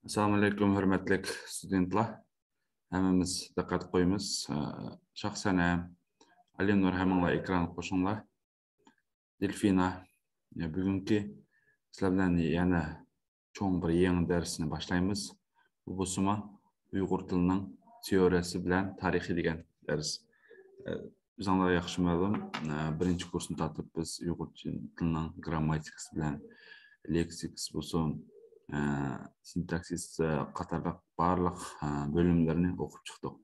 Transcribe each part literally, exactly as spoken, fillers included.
ئەسسالامۇئەلەيكۇم، ھۆرمەتلىك ستۇدېنتلار. ھەممىمىز دىققەت قويىمىز. ئە، شەخسەن ھەم ئەلىنۇر ھەممىڭلار ئېكرانغا قوشۇڭلار. دېلفىنا، يا، بۈگۈنكى سىلەر بىلەن يەنە چوڭ بىر يېڭى دەرسنى باشلايمىز. بۇ بولسىمۇ ئۇيغۇر تىلىنىڭ تېئورىيەسى بىلەن تارىخى دېگەن دەرس. ئە، بىزلەرگە ياخشى مەلۇم، ئە، بىرىنچى كۇرسنى تارتىپ بىز ئۇيغۇر تىلىنىڭ گرامماتىكىسى بىلەن لېكسىكىسى بولسۇن، ئە، سىنتاكسىس، ئە، قاتارلىق بارلىق، ئە، بۆلۈملىرىنى ئوقۇپ چىقتۇق.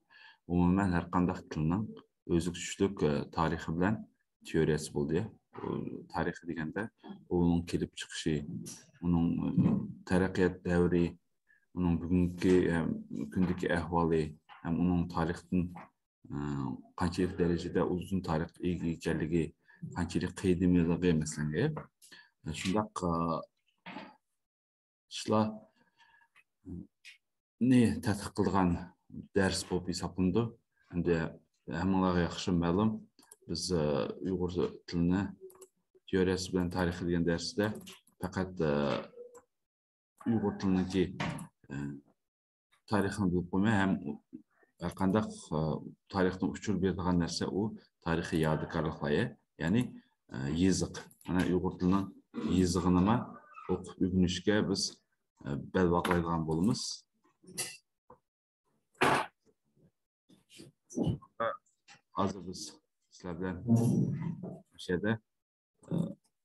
ئومۇمەن ھەر قانداق تىلنىڭ ئۆزىگە تۇشلۇق، ئە، تارىخى بىلەن تېئورىيەسى بولدى. بۇ تارىخى دېگەندە ئۇنىڭ كېلىپ چىقىشى، ئۇنىڭ، ئە، تەرەققىيات دەۋرى، ئۇنىڭ بۈگۈنكى، ئە، كۈندىكى ئەھۋالى ھەم ئۇنىڭ تارىختىن، ئە، قانچىلىك دەرىجىدە ئۇزۇن تارىخقا ئىگە ئىكەنلىكى، قانچىلىك قەدىمىيلىكى، مەسىلەن، شۇنداق، ئە، ئىشلارنى تەتقىق قىلىدىغان دەرس بولۇپ ھېسابلىنىدۇ. ئەمدى ھەممىڭلارغا ياخشى مەلۇم، بىز، ئە، ئۇيغۇر تىلىنى تېئورىيەسى بىلەن تارىخى دېگەن دەرستە پەقەت، ئە، ئۇيغۇر تىلىنىڭكى، ئە، تارىخىنى بىلىپ قويماي، ھەم ھەر قانداق، ئە، تارىختىن ئۇچۇر بېرىدىغان نەرسە ئۇ تارىخىي يادىكارلىقلار، يەنى، ئە، يېزىق. مانا ئۇيغۇر تىلىنىڭ يېزىقىنىمۇ ئوقۇپ ئۆگىنىشكە بىز، ئە، بەل باغلايدىغان بولىمىز. ھازىر بىز سىلەر بىلەن مۇشۇ يەردە، ئە،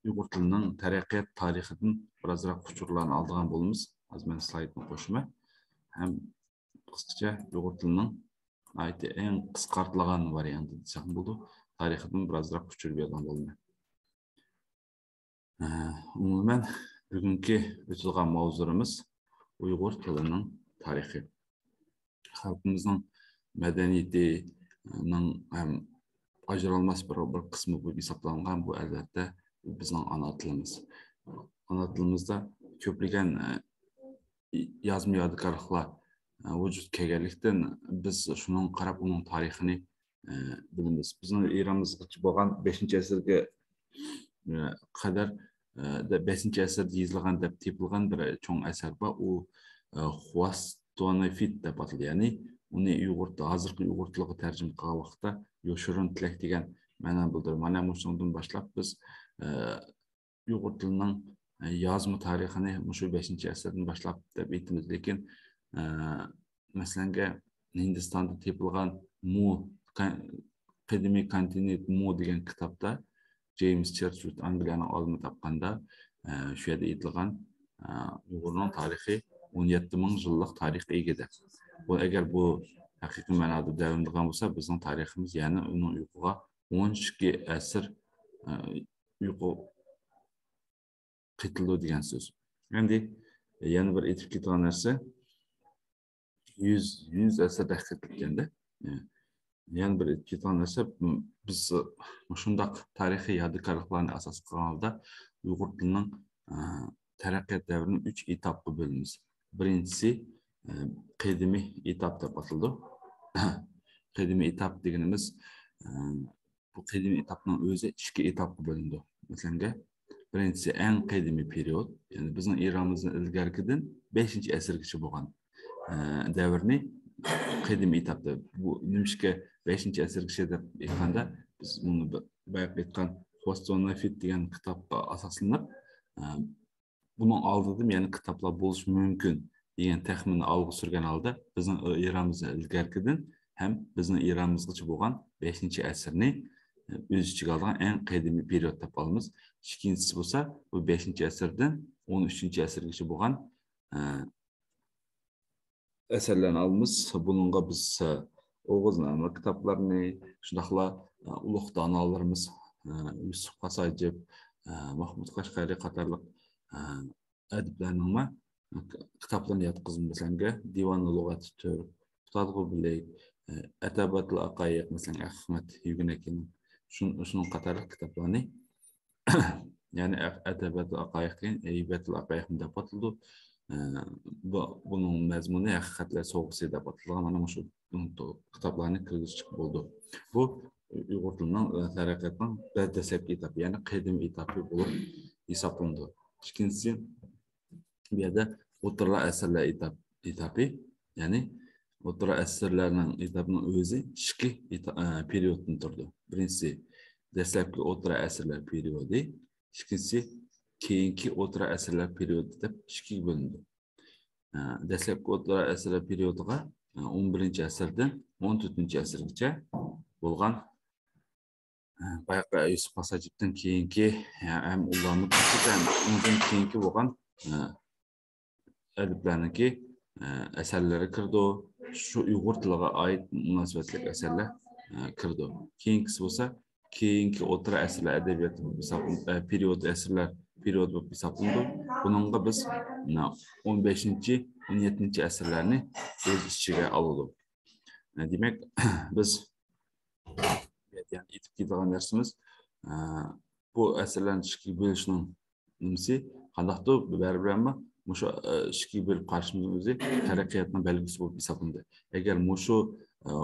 ئۇيغۇر تىلىنىڭ تەرەققىيات تارىخىدىن بىرازراق ئۇچۇرلارنى ئالىدىغان بولىمىز. ھازىر مەن سلايدنى قوشىمەن. ھەم قىسقىچە ئۇيغۇر تىلىنىڭ ناھايىتى ئەڭ قىسقارتىلغان ۋارىيانتى دېسەكمۇ بولىدۇ. تارىخىدىن بىرازراق ئۇچۇر بېرىدىغان بولىمەن. ئە، ئومۇمەن، بۈگۈنكى ئۆتىدىغان ماۋزۇلىرىمىز ئۇيغۇر تىلىنىڭ تارىخى. خەلقىمىزنىڭ مەدەنىيىتىنىڭ ھەم ئاجرالماس بىر، بىر قىسمى بولۇپ ھېسابلانغان بۇ، ئەلۋەتتە، بىزنىڭ ئانا تىلىمىز. ئانا تىلىمىزدا كۆپلىگەن، ئە، يازما يادىكارلىقلار، ئە، ۋۇجۇدقا كەلگەنلىكتىن، بىز شۇنىڭغا قاراپ ئۇنىڭ تارىخىنى، ئە، بىلىمىز. بىزنىڭ ئېرىمىزغىچە بولغان بەشىنچى ئەسىرگە، ئە، قەدەر، ئە، دە-، بەشىنچى ئەسىردە يېزىلغان دەپ تېپىلغان بىر چوڭ ئەسەر بار. ئۇ، ئە، خۇاستونېفىت دەپ ئاتىلىدۇ. يەنى ئۇنى ئۇيغۇر، ھازىرقى ئۇيغۇر تىلىغا تەرجىمە قىلغان ۋاقىتتا يوشۇرۇن تىلەك دېگەن مەنانى بىلدۈرىدۇ. مانا مۇشۇنىڭدىن باشلاپ بىز، ئە، ئۇيغۇر تىلىنىڭ، ئە، يازما تارىخىنى مۇشۇ بەشىنچى ئەسىردىن باشلاپ دەپ ئېيتىمىز. لېكىن، ئە، مەسىلەنگە، ھىندىستاندا تېپىلغان مۇ، قە-، قەدىمىي كانتىنېنت مۇ دېگەن كىتابتا جېيمس چېرچىل، ئانگلىيەنىڭ ئالىمى تاپقاندا، ئە، شۇ يەردە ئېيتىلغان، ئە، ئۇيغۇرنىڭ تارىخى ئون يەتتە مىڭ يىللىق تارىخقا ئىگە دەپ. بۇ، ئەگەر بۇ ھەقىقىي مەنادا دەۋرىنىدىغان بولسا، بىزنىڭ تارىخىمىز يەنە ئۇنىڭ ئۇيغۇرغا ئون ئىككى ئەسىر، ئە، ئۇيغۇر قېتىلىدۇ دېگەن سۆز. ئەمدى يەنە بىر ئېيتىپ كېتىدىغان نەرسە، يۈز، يۈز ئەسىردە قېتىلىپكەندە. يەنە بىر ئېيتىپ كېتىدىغان نەرسە، بىز مۇشۇنداق تارىخىي يادىكارلىقلارنى ئاساس قىلغان ھالدا ئۇيغۇر تىلىنىڭ، ئە، تەرەققىيات دەۋرىنى ئۈچ ئېتاپقا بۆلىمىز. بىرىنچىسى، ئە، قەدىمىي ئېتاپ دەپ ئاتىلىدۇ. قەدىمىي ئېتاپ دېگىنىمىز، ئە، بۇ قەدىمىي ئېتاپنىڭ ئۆزى ئىككى ئېتاپقا بۆلۈنىدۇ. مەسىلەنگە، بىرىنچىسى ئەڭ قەدىمىي پېرىيود، يەنى بىزنىڭ ئېرامىزدىن ئىلگەرىكىدىن بەشىنچى ئەسىرگىچە بولغان، ئە، دەۋرنى قەدىمىي ئېتاپ دەپ. بۇ نېمىشقا بەشىنچى ئەسىرگىچە دەپ ئېيتقاندا، بىز بۇنى بە-، بايىقى ئېيتقان خۇاستونېفىت دېگەن كىتابقا ئاساسلىنىپ، ئە، بۇنىڭ ئالدىدىمۇ يەنە كىتابلار بولۇشى مۇمكىن دېگەن تەخمىننى ئالغا سۈرگەن ھالدا، بىزنىڭ ئېرامىزدىن ئىلگەرىكىدىن ھەم بىزنىڭ ئېرامىزغىچە بولغان بەشىنچى ئەسىرنى، ئە، ئۆز ئىچىگە ئالغان ئەڭ قەدىمىي پېرىيود دەپ ئالىمىز. ئىككىنچىسى بولسا، بۇ بەشىنچى ئەسىردىن ئون ئۈچىنچى ئەسىرگىچە بولغان، ئە، ئەسەرلەرنى ئالىمىز. بۇنىڭغا بىز، ئە، ئوغۇزنامە كىتابلىرىنى، شۇنداقلا، ئە، ئۇلۇغ دانالىرىمىز، ئە، يۈسۈپ خاس ھاجىپ، ئە، مەھمۇد قەشقەرى قاتارلىق، ئە، ئەدىبلەرنىڭمۇ كىتابلىرىنى ياد قىلىمىز. مەسىلەنگە، دىۋانۇ لۇغەتى تۈرك، ئۇستاد غۇبىلىك، ئە، ئەتەباتۇل ئاقايىق، مەسىلەن، ئەخمەت يۈگۈنەكىنىڭ شۇن-، شۇنىڭ قاتارلىق كىتابلارنى، يەنى ئە-، ئەتەباتۇل ئاقايىق دېگەن ئەيبەتۇل ئاقايىقمۇ دەپ ئاتىلىدۇ. ئە، بۇ، بۇنىڭ مەزمۇنى ھەقىقەتلەر سوۋغىسى دەپ ئاتىلىدىغان مانا مۇشۇ كىتابلارنى كىرگۈزۈشكە بولىدۇ. بۇ ئۇيغۇر تىلىنىڭ، ئە، تەرەققىياتىنىڭ دە-، دەسلەپكى ئېتاپى، يەنى قەدىمىي ئېتاپى بولۇپ ھېسابلىنىدۇ. ئىككىنچىسى، بۇ يەردە ئوتتۇرا ئەسىرلەر ئېتاپ-، ئېتاپى، يەنى ئوتتۇرا ئەسىرلەرنىڭ ئېتاپىنىڭ ئۆزى ئىككى ئېتا-، ئە، پېرىيودتىن تۇرىدۇ. بىرىنچىسى، دەسلەپكى ئوتتۇرا ئەسىرلەر پېرىيودى، ئىككىنچىسى، كېيىنكى ئوتتۇرا ئەسىرلەر پېرىيودى دەپ ئىككىگە بۆلۈنىدۇ. ئە، دەسلەپكى ئوتتۇرا ئەسىرلەر پېرىيودىغا، ئە، ئون بىرىنچى ئەسىردىن ئون تۆتىنچى ئەسىرگىچە بولغان، ئە، بايىقى يۈسۈپ خاس ھاجىپتىن كېيىنكى، ئە، ھەم ئۇلارنى ھەم ئۇنىڭدىن كېيىنكى بولغان، ئە، ئەدىبلەرنىڭكى، ئە، ئەسەرلىرى كىرىدۇ. شۇ ئۇيغۇر تىلىغا ئائىت مۇناسىۋەتلىك ئەسەرلەر، ئە، كىرىدۇ. كېيىنكىسى بولسا، كېيىنكى ئوتتۇرا ئەسىرلەر ئەدەبىياتى بولۇپ ھېسابلىنىدۇ، ئە، پېرىيود ئەسىرلەر پېرىيود بولۇپ ھېسابلىنىدۇ. بۇنىڭغا بىز، مانا، ئون بەشىنچى، ئون يەتتىنچى ئەسىرلەرنى ئۆز ئىچىگە ئالىدۇ. ئە، دېمەك، بىز يەنە ئېيتىپ كېتىدىغان نەرسىمىز، ئە، بۇ ئەسەرلەرنى ئىككىگە بۆلۈشنىڭ نېمىسى، قانداقتۇر بەرىبىرەممۇ مۇشۇ، ئە، ئىككىگە بۆلۈپ قارىشىمىزنىڭ ئۆزى تەرەققىياتنىڭ بەلگىسى بولۇپ ھېسابلىنىدۇ. ئەگەر مۇشۇ، ئە،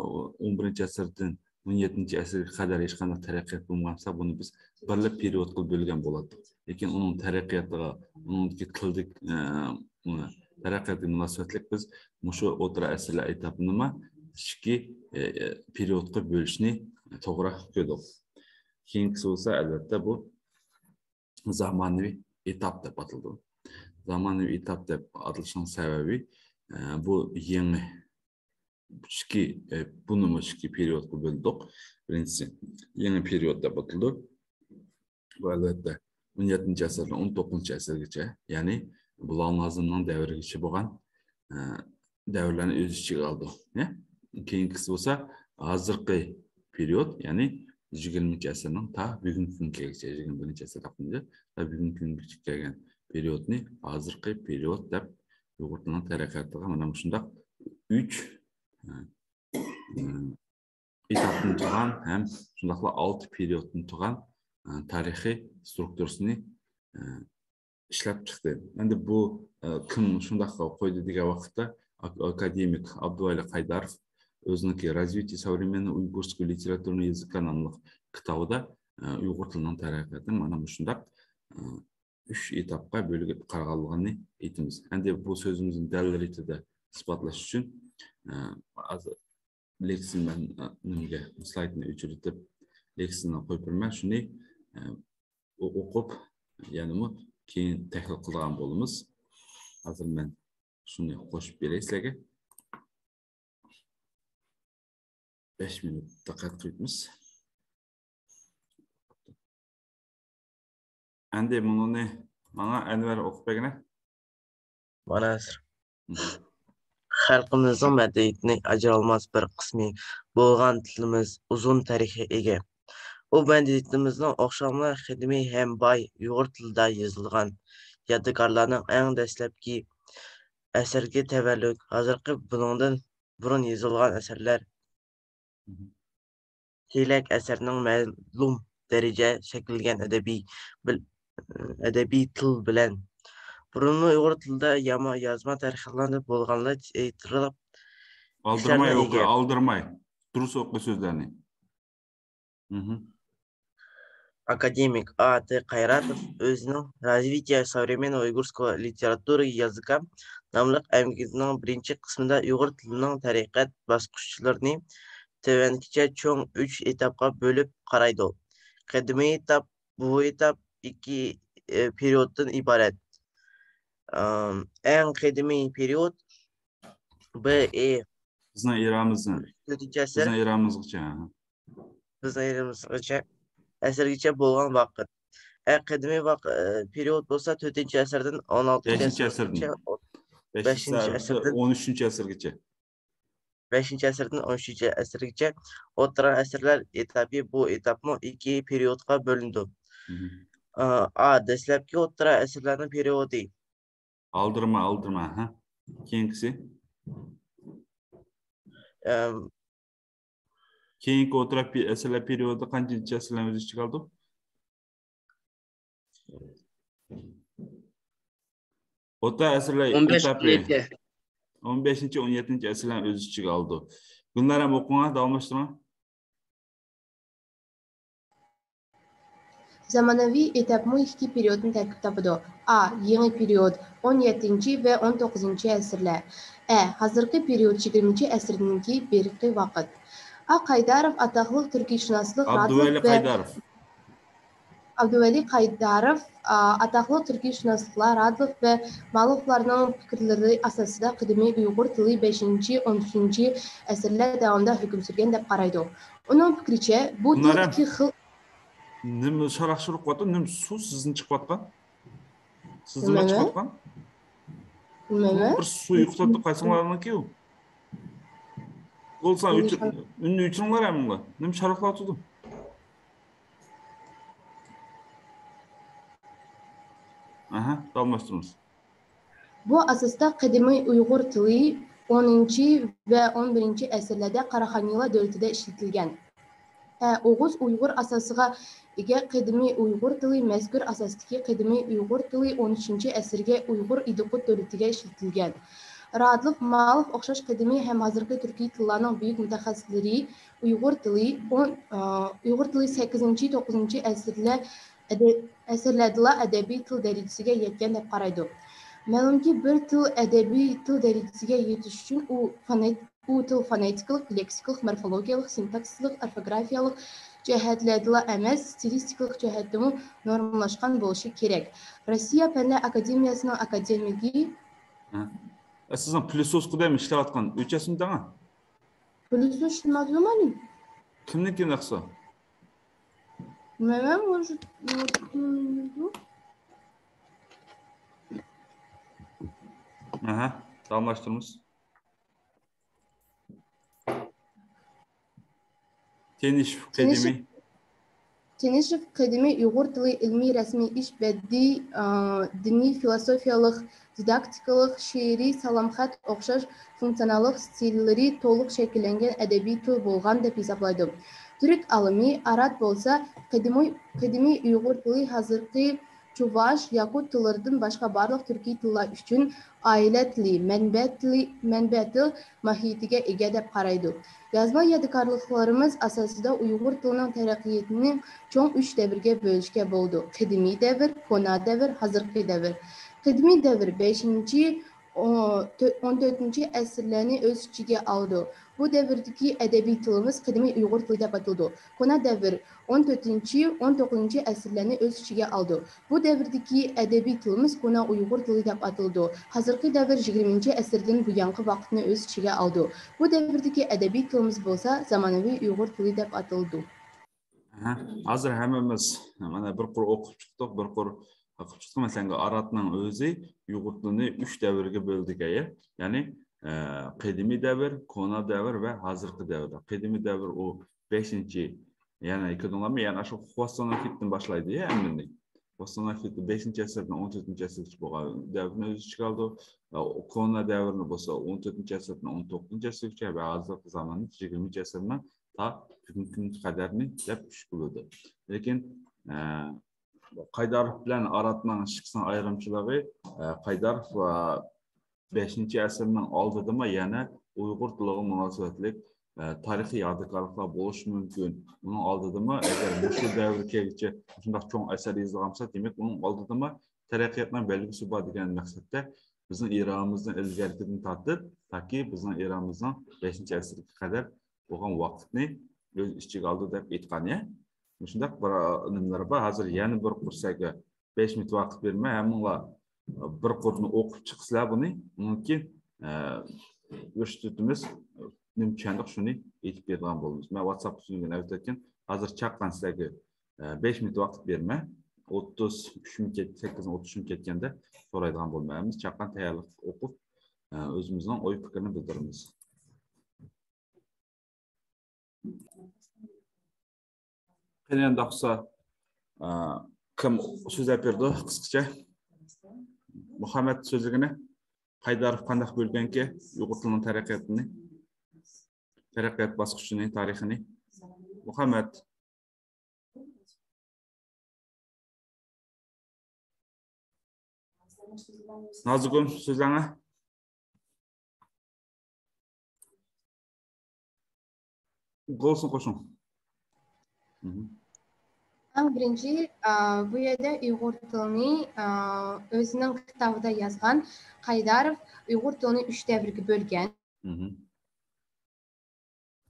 ئون بىرىنچى ئەسىردىن ئون يەتتىنچى ئەسىرگە قەدەر ھېچقانداق تەرەققىيات بولمىغان بولسا، بۇنى بىز بىرلا پېرىيودقا بۆلگەن بولاتتۇق. لېكىن ئۇنىڭ تەرەققىياتىغا، ئۇنىڭدىكى تىلدىكى، ئە، تەرەققىياتىغا مۇناسىۋەتلىك بىز مۇشۇ ئوتتۇرا ئەسىرلەر ئېتاپىنىمۇ ئىككى، ئە، پېرىيودقا بۆلۈشنى توغرا كۆردۇق. كېيىنكىسى بولسا، ئەلۋەتتە، بۇ زامانىۋى ئېتاپ دەپ ئاتىلىدۇ. زامانىۋى ئېتاپ دەپ ئاتىلىشىنىڭ سەۋەبى، ئە، بۇ يېڭى ئىككى، ئە، بۇنىمۇ ئىككى پېرىيودقا بۆلدۇق. بىرىنچىسى يېڭى پېرىيود دەپ ئاتىلىدۇ. بۇ، ئەلۋەتتە، ئون يەتتىنچى ئەسىردىن ئون توققۇزىنچى ئەسىرگىچە، يەنى غۇلام نازىمنىڭ دەۋرىگىچە بولغان، ئە، دەۋرلەرنى ئۆز ئىچىگە ئالىدۇ. نە؟ كېيىنكىسى بولسا ھازىرقى پېرىيود، يەنى يىگىرمىنچى ئەسىرنىڭ تا بۈگۈنكى كۈنگە كەلگۈچە، يىگىرمە بىرىنچى ئەسىر تاقىمىدا تا بۈگۈنكى كۈنگىچە كەلگەن پېرىيودنى ھازىرقى پېرىيود دەپ ئۇيغۇر تىلىنىڭ تەرەققىياتىغا مانا مۇشۇنداق ئۈچ، ئە، ئېتاپتىن تۇرغان ھەم شۇنداقلا ئالتە پېرىيودتىن تۇرغان، ئە، تارىخىي سترۇكتۇرىسىنى، ئە، ئىشلەپ چىقتى. ئەمدى بۇ، ئە، كىم شۇنداق قويدى دېگەن ۋاقىتتا، ئاك-، ئاكادېمىك ئابدۇۋەلى قايداروف ئۆزىنىڭكى «Развитие современной уйгурской литературной языка» ناملىق كىتابىدا، ئە، ئۇيغۇر تىلىنىڭ تەرەققىياتىنى مانا مۇشۇنداق، ئە، ئۈچ ئېتاپقا بۆلۈپ قارىغانلىقىنى ئېيتىمىز. ئەمدى بۇ سۆزىمىزنى دەل رېتىدە ئىسپاتلاش ئۈچۈن، ئە، ھازىر لېكسىيە مەن، ئە، نېمىگە، سلايدنى ئۆچۈرۈۋېتىپ، لېكسىيەنى قويۇپ بېرىمەن. شۇنى، ئە، ئو-، ئوقۇپ، يەنىمۇ كېيىن تەھلىل قىلىدىغان بولىمىز. ھازىر مەن شۇنى قوشۇپ بېرەي سىلەرگە. بەش مىنۇت دىققەت قىلىمىز. ئەمدى مۇنۇنى ماڭا ئەنۋەر ئوقۇپ بەرگىنە. مانا ھازىر. خەلقىمىزنىڭ مەدەنىيىتىنىڭ ئاجرالماس بىر قىسمى بولغان تىلىمىز ئۇزۇن تارىخقا ئىگە. ئۇ مەدەنىيىتىمىزنىڭ ئوخشاملىق قەدىمىي ھەم باي ئۇيغۇر تىلىدا يېزىلغان يادىكارلارنىڭ ئەڭ دەسلەپكى ئەسەرگە تەۋەللۇك، ھازىرقى بۇنىڭدىن بۇرۇن يېزىلغان ئەسەرلەر سىلەك ئەسەرنىڭ مەلۇم دەرىجە شەكىللەنگەن ئەدەبىي بىل-، ئەدەبىي تىل بىلەن. بۇرۇنمۇ ئۇيغۇر تىلىدا ياما-، يازما تەرخەنلەردە بولغانلار ئېيتىلىپ ئالدىرماي ئوقۇ، ئالدىرماي. دۇرۇس ئوقۇ سۆزلەرنى. مھم. ئاكادېمىك ئا تى قايراتوف ئۆزىنىڭ «Развитие современной уйгурской литературы языка» ناملىق ئەمگىكىنىڭ بىرىنچى قىسمىدا ئۇيغۇر تىلىنىڭ تەرەققىيات باسقۇچلىرىنى تۆۋەندىكىچە چوڭ ئۈچ ئېتاپقا بۆلۈپ قارايدۇ. قەدىمىي ئېتاپ، بۇ ئېتاپ ئىككى، ئى، پېرىيودتىن ئىبارەت. ئام، ئەڭ قەدىمىي پېرىيود ب ئى بىزنىڭ ئېرامىزدىن. تۆتىنچى ئەسىر. بىزنىڭ ئېرامىزغىچە. بىزنىڭ ئېرامىزغىچە. ئەسىرگىچە بولغان ۋاقىت. ئەڭ قەدىمىي ۋاق-، ئى، پېرىيود بولسا تۆتىنچى ئەسىردىن ئون ئالتىنچى ئەسىرگىچە. بەشىنچى ئەسىردىن. بەشىنچى ئەسىردىن. ئون ئۈچىنچى ئەسىرگىچە. بەشىنچى ئەسىردىن ئون ئۈچىنچى ئەسىرگىچە ئوتتۇرا ئەسىرلەر ئېتاپى، بۇ ئېتاپمۇ ئىككى پېرىيودقا بۆلۈنىدۇ. مھم. ئا، ئا، دەسلەپكى ئوتتۇرا ئەسىرلەرنىڭ پېرىيودى. ئالدىرىما، ئالدىرىما، ھە. كېيىنكىسى. ئەم. كېيىنكى ئوتتۇرا پې-، ئەسىرلەر پېرىيودى قانچىنچى ئەسىرلەرنى ئۆز ئىچىگە ئالىدۇ؟ ئوتتۇرا ئەسىرلەر ئون بەش، ئېتاپى. ئون يەتتە. ئون بەشىنچى، ئون يەتتىنچى ئەسىرلەرنى ئۆز ئىچىگە ئالىدۇ. گۈلنارەم ئوقۇڭا، داۋاملاشتۇرۇڭ. زامانىۋى ئېتاپمۇ ئىككى پېرىيودنى تەركىب تاپىدۇ. ئا، يېڭى پېرىيود، ئون يەتتىنچى ۋە ئون توققۇزىنچى ئەسىرلەر. ئە، ھازىرقى پېرىيود، يىگىرمىنچى ئەسىردىكى بېرىقى ۋاقىت. ئا، قايداروف ئاتاقلىق تۈركىيشۇناسلىق، رادلوف ۋە قايداروف. ئابدۇۋەلى قايداروف، ئا، ئاتاقلىق تۈركىيشۇناسلىقلار، رادلوف ۋە مالوفلارنىڭ پىكىرلىرى ئاساسىدا قەدىمىي ئۇيغۇر تىلى بەشىنچى، ئون ئۈچىنچى ئەسىرلەر داۋامىدا ھۆكۈم سۈرگەن دەپ قارايدۇ. ئۇنىڭ پىكرىچە، بۇ تىل ئىككى خىل. نېمە شاراق-شۇرۇق قىلىۋاتىدۇ؟ نېمە سۇ سىزدىن چىقىۋاتقان؟ سىزدىنمۇ چىقىۋاتقان؟ بىلمەيمەن. بىر سۇ يوقىتىۋاتىدۇ قايسىڭلارنىڭكى ئۇ؟ بولسا ئۈننى ئۆچۈرۈڭلار ھەممىڭلار. نېمە شاراقلاۋاتىدۇ؟ ئەھە، داۋاملاشتۇرىمىز. بۇ ئاساستا قەدىمىي ئۇيغۇر تىلى ئونىنچى ۋە ئون بىرىنچى ئەسىرلەردە قاراخانىيلار دۆلىتىدە ئىشلىتىلگەن. ئە، ئوغۇز ئۇيغۇر ئاساسىغا ئىگە قەدىمىي ئۇيغۇر تىلى مەزكۇر ئاساستىكى قەدىمىي ئۇيغۇر تىلى ئون ئۈچىنچى ئەسىرگە ئۇيغۇر ئىدىقۇت دۆلىتىگە ئىشلىتىلگەن. رادلوف، مالوف ئوخشاش قەدىمىي ھەم ھازىرقى تۈركىي تىللارنىڭ بۈيۈك مۇتەخەسسىسلىرى ئۇيغۇر تىلى ئون، ئۇيغۇر تىلى سەككىزىنچى، توققۇزىنچى ئەسىرلەر ئەدە-، ئەسىرلەردىلا ئەدەبىي تىل دەرىجىسىگە يەتكەن دەپ قارايدۇ. مەلۇمكى، بىر تىل ئەدەبىي تىل دەرىجىسىگە يېتىش ئۈچۈن ئۇ فونېت-، ئۇ تىل فونېتىكىلىق، لېكسىكىلىق، مورفولوگىيەلىق، سىنتاكسىسلىق، ئورفوگرافىيەلىك جەھەتلەردىلا ئەمەس، ستىلىستىكىلىق جەھەتتىمۇ نورمىلاشقان بولۇشى كېرەك. روسىيە پەنلەر ئاكادېمىيەسىنىڭ ئاكادېمىكى. ھە. سىزنىڭ پىلىسوسكىدا ئىشلەۋاتقان ئۆچەسمىدىڭ؟ پىلىسوس نېمە دېدىم؟ كىمنىڭكى ناخشا؟ مەن، مەن، может, может, ئەھە، داۋاملاشتۇرىمىز. تېنىشېف قەدىمىي. تېنىشېف قەدىمىي ئۇيغۇر تىلى ئىلمىي، رەسمىي ئىش، بەدىئىي، ئا، دىنىي، فىلوسوفىيەلىك، دىداكتىكىلىق، شېئىرىي، سالام خەت ئوخشاش فۇنكسىئوناللىق ستىللىرى تولۇق شەكىللەنگەن ئەدەبىي تىل بولغان دەپ ھېسابلايدۇ. تۈرك ئالىمى ئارات بولسا، قەدىمىي، قەدىمىي ئۇيغۇر تىلى ھازىرقى چۇۋاش، ياكۇت تىللىرىدىن باشقا بارلىق تۈركىي تىللار ئۈچۈن ئائىلە تىلى، مەنبە تىلى، مەنبە تىل ماھىيىتىگە ئىگە دەپ قارايدۇ. يازما يادىكارلىقلىرىمىز ئاساسىدا ئۇيغۇر تىلىنىڭ تەرەققىياتىنى چوڭ ئۈچ دەۋرگە بۆلۈشكە بولىدۇ: قەدىمىي دەۋر، كونا دەۋر، ھازىرقى دەۋر. قەدىمىي دەۋر بەشىنچى، ئون تۆتىنچى ئەسىرلەرنى ئۆز ئىچىگە ئالىدۇ. بۇ دەۋردىكى ئەدەبىي تىلىمىز قەدىمىي ئۇيغۇر تىلى دەپ ئاتىلىدۇ. كونا دەۋر ئون تۆتىنچى، ئون توققۇزىنچى ئەسىرلەرنى ئۆز ئىچىگە ئالىدۇ. بۇ دەۋردىكى ئەدەبىي تىلىمىز كونا ئۇيغۇر تىلى دەپ ئاتىلىدۇ. ھازىرقى دەۋر يىگىرمىنچى ئەسىردىن بۇيانقى ۋاقىتنى ئۆز ئىچىگە ئالىدۇ. بۇ دەۋردىكى ئەدەبىي تىلىمىز بولسا زامانىۋى ئۇيغۇر تىلى دەپ ئاتىلىدۇ. ئەھە، ھازىر ھەممىمىز مانا بىر قۇر ئوقۇپ چىقتۇق، بىر قۇر ئوقۇپ چىقتۇق. مەسىلەن، ئاراتنىڭ ئۆزى ئۇيغۇر تىلىنى ئۈچ دەۋرگە بۆلدى، يەنى، ئە، قەدىمىي دەۋر، كونا دەۋر ۋە ھازىرقى دەۋر. قەدىمىي دەۋر ئۇ بەشىنچى، يەنى كۆردۈڭلارمۇ؟ يەنى ئاشۇ خۇاسسانوفىتتىن باشلايدۇ يا ھەممىنى. خۇاسسانوفىت بەشىنچى ئەسىردىن ئون تۆتىنچى ئەسىرگىچە بولغان دەۋرنى ئۆز ئىچىگە ئالىدۇ. ئە، كونا دەۋرنى بولسا ئون تۆتىنچى ئەسىردىن ئون توققۇزىنچى ئەسىرگىچە ۋە ھازىرقى زاماننى يىگىرمىنچى ئەسىرنىڭ تا بۈگۈنكى كۈنگە قەدەرنى دەپ ئۈچ بۆلىدۇ. لېكىن، ئە، قايداروف بىلەن ئاراتنىڭ ئىككىسىنىڭ ئايرىمچىلىقى، ئە، قايداروف، ئە، بەشىنچى ئەسىرنىڭ ئالدىدىمۇ يەنە ئۇيغۇر تىلىغا مۇناسىۋەتلىك، ئە، تارىخىي يادىكارلىقلار بولۇشى مۇمكىن. ئۇنىڭ ئالدىدىمۇ ئەگەر مۇشۇ دەۋرگىچە شۇنداق چوڭ ئەسەر يېزىلغان بولسا، دېمەك، ئۇنىڭ ئالدىدىمۇ تەرەققىياتنىڭ بەلگىسى بار دېگەن مەقسەتتە بىزنىڭ ئېرامىزدىن ئىلگىرىكىدىن تارتىپ، تاكى بىزنىڭ ئېرامىزنىڭ بەشىنچى ئەسىرگە قەدەر بولغان ۋاقىتنى ئۆز ئىچىگە ئالىدۇ دەپ ئېيتقان، يا. مۇشۇنداق بىر نېمىلەر بار. ھازىر يەنە بىر قۇر سىلەرگە بەش مىنۇت ۋاقىت بېرىمەن. ھەممىڭلار بىر قۇرنى ئوقۇپ چىقىسىلەر بۇنى. ئۇنىڭ كېيىن، ئە، ئۆستۈتىمىز نېمە چۈشەندۇق شۇنى ئېيتىپ بېرىدىغان بولىمىز. مەن ۋاتساپقا سۈزۈلگەن ئەۋەتىۋەتكەن. ھازىر چاققان سىلەرگە، ئە، بەش مىنۇت ۋاقىت بېرىمەن. ئوتتۇز ئۈچ مىنۇت كەت-، سەككىز ئوتتۇز ئۈچ مىنۇت كەتكەندە سورايدىغان بولىمەن. ھەممىمىز چاققان تەييارلىق ئوقۇپ، ئە، ئۆزىمىزنىڭ ئوي پىكرىنى بىلدۈرىمىز. قېنى ئەمدى ئاقسا، ئا، كىم سۆزلەپ بېرىدۇ قىسقىچە؟ مۇھەممەد سۆزلىگىنى، قايداروف قانداق بۆلگەنكى ئۇيغۇر تىلىنىڭ تەرەققىياتىنى، تەرەققىيات باسقۇچىنى، تارىخىنى؟ مۇھەممەد. نازىگۈل، سۆزلەڭە. گولسىنى قوشۇڭ. مھم. ئەڭ بىرىنچى، ئا، بۇ يەردە ئۇيغۇر تىلىنى، ئا، ئۆزىنىڭ كىتابىدا يازغان قايداروف ئۇيغۇر تىلىنى ئۈچ دەۋرگە بۆلگەن. مھم.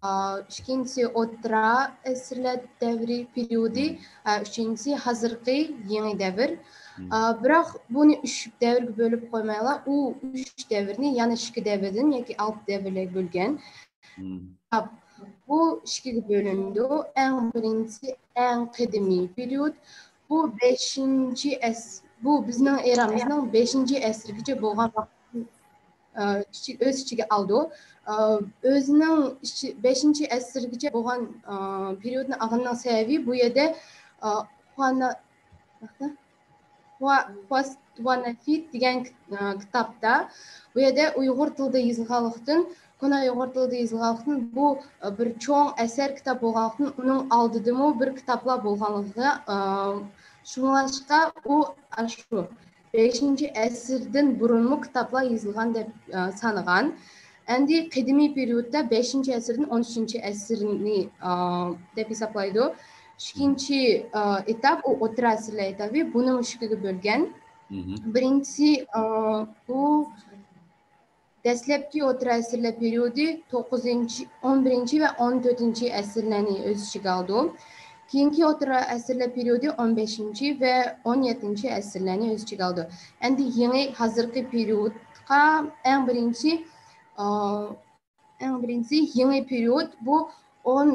ئا، ئىككىنچىسى ئوتتۇرا ئەسىرلەر دەۋرى پېرىيودى، مم. ئا، ئۈچىنچىسى ھازىرقى يېڭى دەۋر. مم. ئا، بىراق بۇنى ئۈچ دەۋرگە بۆلۈپ قويمايلا، ئۇ ئۈچ دەۋرنى يەنە ئىككى دەۋردىن ياكى ئالتە دەۋرلەرگە بۆلگەن. مم. بۇ ئىككىگە بۆلۈنىدۇ. ئەڭ بىرىنچىسى ئەڭ قەدىمىي پېرىيود. بۇ بەشىنچى ئەس-، بۇ بىزنىڭ ئېرامىزنىڭ بەشىنچى ئەسىرگىچە بولغان ۋاقىت ئە، ئىچى-، ئۆز ئىچىگە ئالىدۇ. ئە، ئۆزىنىڭ ئىچى-، بەشىنچى ئەسىرگىچە بولغان، ئە، پېرىيودنى ئالغىنىنىڭ سەۋەبى بۇ يەردە، ئە، خۇانا-، خۇا-، خۇاس-، خۇانەفىت دېگەن، ئە، كىتابتا، بۇ يەردە ئۇيغۇر تىلىدا يېزىلغانلىقتىن، كونا ئۇيغۇر تىلىدا يېزىلغانلىقتىن، بۇ، ئە، بىر چوڭ ئەسەر كىتاب بولغانلىقتىن، ئۇنىڭ ئالدىدىمۇ بىر كىتابلار بولغانلىقىغا، ئە، شۇڭلاشقا ئۇ ئاشۇ بەشىنچى ئەسىردىن بۇرۇنمۇ كىتابلار يېزىلغان دەپ، ئە، سانىغان. ئەمدى قەدىمىي پېرىيودتا بەشىنچى ئەسىردىن ئون ئۈچىنچى ئەسىرنى، ئە، دەپ ھېسابلايدۇ. ئىككىنچى، ئە، ئېتاپ، ئۇ ئوتتۇرا ئەسىرلەر ئېتابى. بۇنىمۇ ئىككىگە بۆلگەن. مھم. بىرىنچىسى، ئە، بۇ دەسلەپكى ئوتتۇرا ئەسىرلەر پېرىيودى توققۇزىنچى، ئون بىرىنچى ۋە ئون تۆتىنچى ئەسىرلەرنى ئۆز ئىچىگە ئالىدۇ. كېيىنكى ئوتتۇرا ئەسىرلەر پېرىيودى ئون بەشىنچى ۋە ئون يەتتىنچى ئەسىرلەرنى ئۆز ئىچىگە ئالىدۇ. ئەمدى يېڭى ھازىرقى پېرىيودقا ئەڭ بىرىنچى، ئا، ئەڭ بىرىنچىسى يېڭى پېرىيود، بۇ ئون،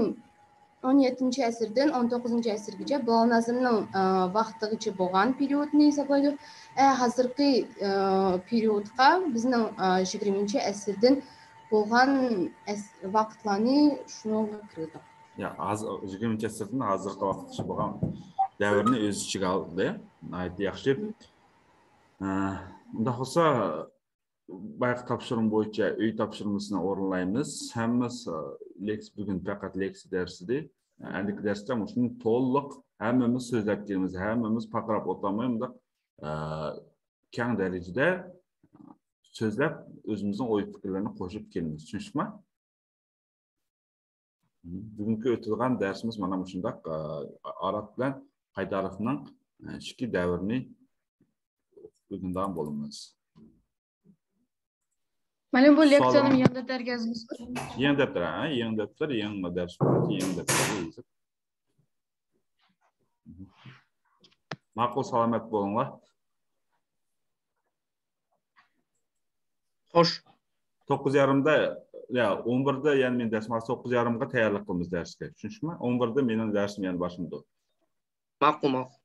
ئون يەتتىنچى ئەسىردىن ئون توققۇزىنچى ئەسىرگىچە بىلال نازىرنىڭ، ئا، ۋاقتىغىچە بولغان پېرىيودنى ھېسابلايدۇ. ئە، ھازىرقى، ئا، پېرىيودقا بىزنىڭ، ئا، يىگىرمىنچى ئەسىردىن بولغان ئەس-، ۋاقىتلارنى شۇنىڭغا كىرىدۇ. يا، ھازىر يىگىرمىنچى ئەسىردىن ھازىرقى ۋاقىتقىچە بولغان دەۋرنى ئۆز ئىچىگە ئالدى. ناھايىتى ياخشى. مم. ئە، ئۇنداق بولسا، بايىقى تاپشۇرما بويىچە ئۆي تاپشۇرمىسىنى ئورۇنلايمىز. ھەممىسى، ئە، لېكس-، بۈگۈن پەقەت لېكسىيە دەرس ئىدى. ئەندىكى دەرستە مۇشۇنى تولۇق ھەممىمىز سۆزلەپ كېلىمىز. ھەممىمىز پارقىراپ ئولتۇرماي، مۇنداق، ئە، كەڭ دەرىجىدە سۆزلەپ، ئۆزىمىزنىڭ ئوي پىكىرلىرىنى قوشۇپ كېلىمىز. چۈشىنىشتىمۇ؟ بۈگۈنكى ئۆتىدىغان دەرسىمىز مانا مۇشۇنداق، ئە، ئارات بىلەن قايداروفنىڭ، ئە، ئىككى دەۋرىنى ئۆگىنىدىغان بولىمىز. مۇئەللىم، بۇ لېكسىيەنى يېڭى دەپتەرگە يازىمىزمۇ؟ يېڭى دەپتەر، ھە، يېڭى دەپتەر، يېڭى دەرس بويىچە يېڭى دەپتەرگە يېزىپ. ماقۇل، سالامەت بولۇڭلار. خوش. توققۇز يېرىمدا، يا، ئون بىردە، يەنى مېنىڭ دەرسىم، توققۇز يېرىمغا تەييارلىق قىلىمىز دەرسكە. چۈشىنىشتىمۇ؟ ئون بىردە مېنىڭ دەرسىم يەنە باشلىنىدۇ. ماقۇل، ماقۇل.